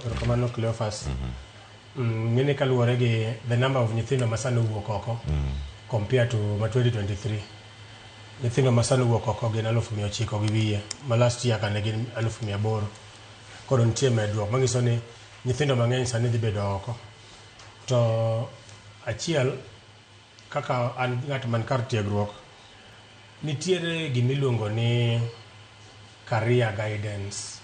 Erokamano, Cleophas. Ng'eni kaluwore gi the number of nyithindo ma sani owuok oko compare to ma 2023, nyithindo ma sani owuok oko gin 900 gi wiye, ma last year kane gin 800,000. Koro nitie medruok manyiso ni nyithindo mang'eny sani dhi bedo oko. To achiel, kaka an ng'at man kar tiegruok, nitiere gimiluongo ni career guidance.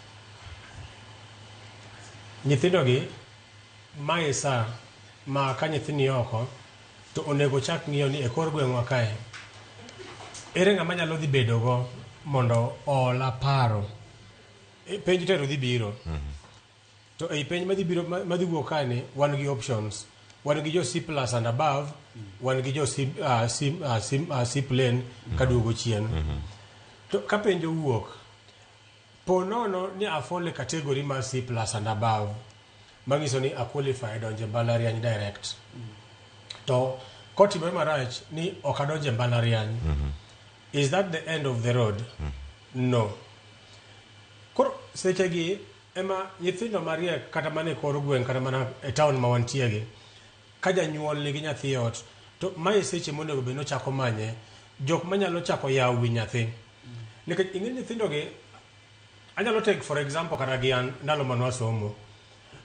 Nyithindo gi, mae sa ma ka nyathi ni oko to onego chak ng'iyo ni e kor gweng'wa kae ere ng'ama nyalo dhi bedo go mondo oola paro. Penj tero dhi biro. To ei penj madhi biro madhi wuok kae ni wan gi options. Wan gi jo C plus and above, wan gi jo C, C, C, C plain kaduogo chien. To ka penj owuok, po nono ni a fall e category mar C plus and above, manyiso ni a qualify donjo e mbalariany direct. To kotimore marach ni ok adonjo e mbalariany, is that the end of the road? No. Koro sechegi ema nyithindo mariek, kata mana e kor gweng', kata mana e town ma wantiegi, ka janyuol nigi nyathi e ot, to mae seche monego bed ni ochako manye jok manyalo chako yawo wi nyathi. Nikech ing'e nyithindogi, anyalo take for example kata gi an, ndalo mane wasomo,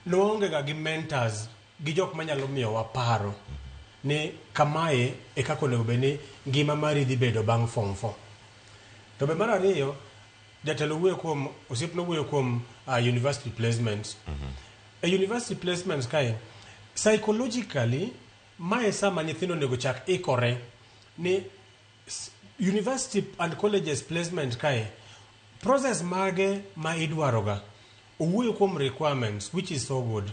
ne waonge ga gi mentors, gi jok manyalo miyowa paro ni kamae e kaka onego bed ni ngima mari dhi bedo bang' form 4. To be mar ariyo, jatelo wuoyo kuom, osiepna wuoyo kuom university placements. E university placements kae, psychologically, mae sama nyithindo onego chak ikore ni university and colleges placement kae, process mage ma idwaroga. Owuoyo kuom requirements, which is so good.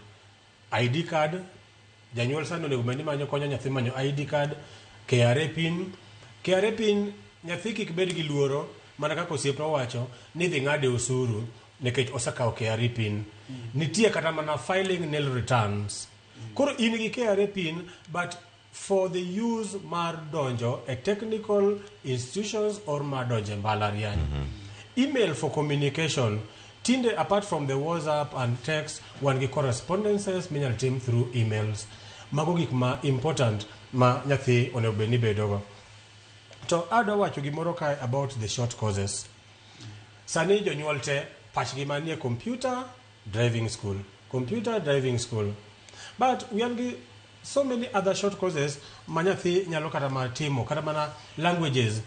ID card, janyuol sani onego bed ni manyo, konyo nyathi manyo ID card, KRA PIN. KRA PIN, nyathi kik bed gi luoro mana kaka osiepna owacho ni dhi ng'ade osuru nikech osekawo KRA PIN. Nitie kata mana filing nil returns. Koro in gi KRA PIN, but for the use mar donjo e technical institutions or mar donjo e mbalariany. Email for communication. Tinde, apart from the WhatsApp and text, wan gi correspondences minyalo tim through emails. Mago gik ma important ma nyathi onego bed ni bedogo. To adwa wacho gimoro kae about the short courses. Sani jonyuol te pachgi manie computer driving school, computer driving school. But we have gi so many other short courses ma nyathi nyalo kata mana timo, kata mana languages.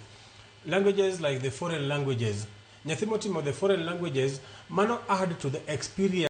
Languages like the foreign languages. Nyathi motimo the foreign languages, mano add to the experience.